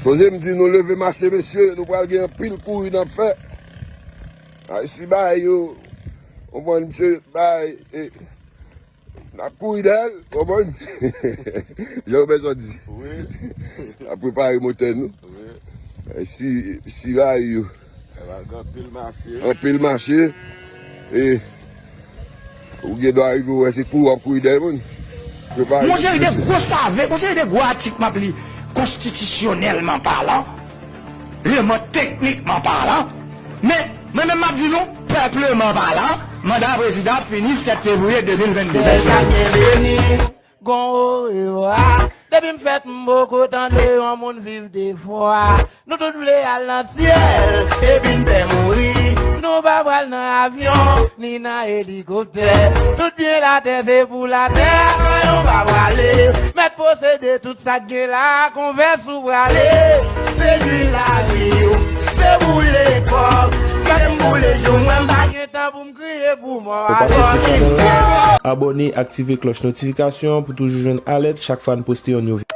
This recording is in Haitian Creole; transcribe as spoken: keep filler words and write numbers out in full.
Sonje m di nou leve mache, mesye, nou pral gen anpil kouri n ap fè. Ay, si bagay yo, konprann, misye, bagay, e, n ap kouri dèyè l, konprann? Jan w bezwen di. Wi. N ap prepare motè nou. Wi. E si, si bagay yo. Anpil mache. Anpil mache. E, ou gen dwa rive wè se kou w ap kouri dèyè moun. Prepare. Mon seri de gwo save, mon seri de gwo atik m ap li konstitisyonèlman palan, leman teknikman palan, men mwen menm m ap di nou, pèpleman palan, manda prezidan ap fini sèt fevriye de mil vennde. Sa gen vini. Gon orevwa. Depi m fèt m poko tande yon moun viv de fwa. Nou tout vle al nan syèl, epi n pè mouri. Nou pa pral nan avyon, ni nan elikoptè. Tout byen latè se pou latè, avan nou pa prale. Mèt posede tout sa k gen la, konvèsou prale. Se nwi lavi w, se boule kòb. Mwen m boule jou, mwen m pa gen tan pou m kriye pou mò. Ou pase sou chanèl la, abòne, aktive klòch notifikasyon pou toujou jwenn alèt chak fwa n poste yon nouvo.